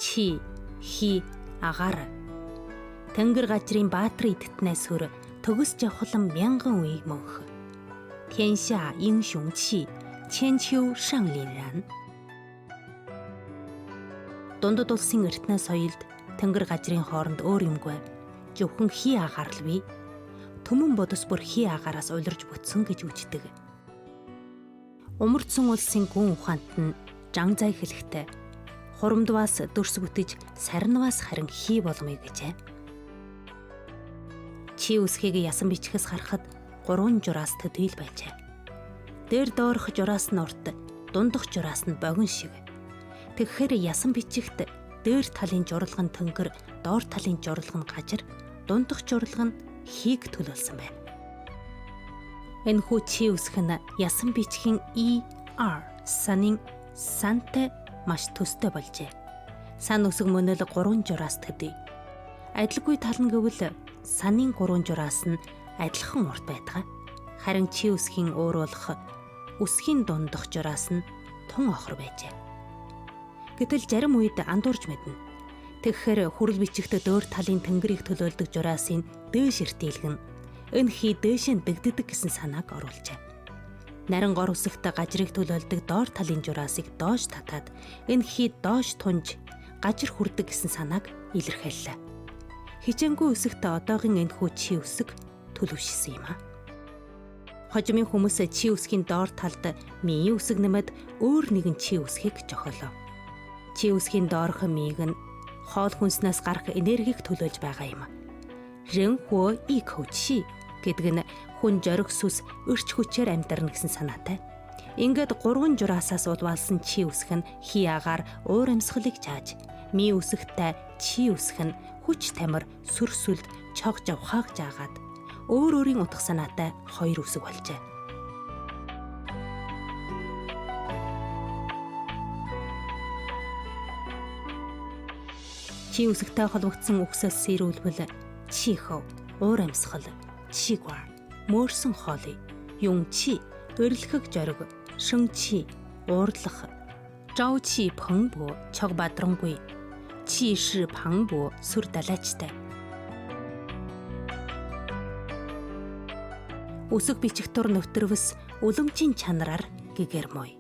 Чи, хи, агаар. Тэнгэр гажрын баатар идтнээс сүр төгс жавхлан мянган үе мөнх. 天下英雄气，千秋尚凛然. Дундад улсын эртнээ соёлд тэнгэр гажрын хооронд өөр юмгүй. Зөвхөн хий агаар л бий. Түмэн бодос бүр хий агаараас улирж бүтсэн гэж үждэг. Умарцсан улсын гүн ухаант нь жан зай хэлэхтэй. Хурамдваас дүрс бүтэж сарнваас харин хий болмыг гэжээ. Чи үсгийг ясан бичгээс харахад гурван жураас төдийл байжээ. Дээр доорх жураас нь урт, дундах жураас нь богино шиг. Тэгэхээр ясан бичигт дээр талын журлага нь тэнгэр, доор талын журлага нь гажир, дундах журлага нь хийг төлөөлсөн байна. Энэхүү чи үсэг нь ясан бичгийн И, Р санын сантай маш төстэй болжээ. Сан үсэг мөн л гурван жураас төдий. Адилгүй тал нь гэвэл санын гурван жураас нь адилхан урт байдаг. Харин чи үсгийн ууруулах үсгийн дундах жураас нь тун охор байжээ. Гэтэл зарим үед андуурж мэднэ. Тэгэхээр хүрэл бичигт дөөр талын тэнгэрийг төлөөлдөг жураасын дээш эртийлгэн энэ хий дээшээ дэгддэг гэсэн санааг оруулжээ. Нарин гор үсэгт гажрыг төлөөлдөг доор талын жураасыг доош татаад энэ хий доош тунж гажир хүрдэг гэсэн санааг илэрхийллээ. Хичээнгүй үсэгт одоогийн энэхүү чи үсэг төлөвшсөн юм а. Хожимын хүмүүс чи үсгийн доор талд мийн үсэг нэмээд өөр нэгэн чи үсгийг жохиолоо. Чи үсгийн доорх мийг нь хоол хүнснээс гарах энергийг төлөөлж байгаа юм. Рэн хөө и көчи гэдэг нь хүн зориг сүс өрч хүчээр амьдарна гэсэн санаатай. Ингээд гурван жураасаас улваалсан чи үсэг нь хий агаар уур амьсгалыг чааж, мий үсэгтэй чи үсэг нь хүч тамир сүр сүлд чог жавхааг жаагаад өөр өөрийн утга санаатай хоёр үсэг болжээ. Чи үсэгтэй холбогдсон үгсээс сэрүүлбэл чихв, уур амьсгал, чигвар, мөөрсөн хоолой, юн чи, урилхэг зориг, шин чи, уурлах, жав чи пөнгбө, чог бадрангүй, чи ши пангбө, сүр далайчтай. Үсэг бичих тур нөтөрвс уламжийн чанараар гэгэрмой.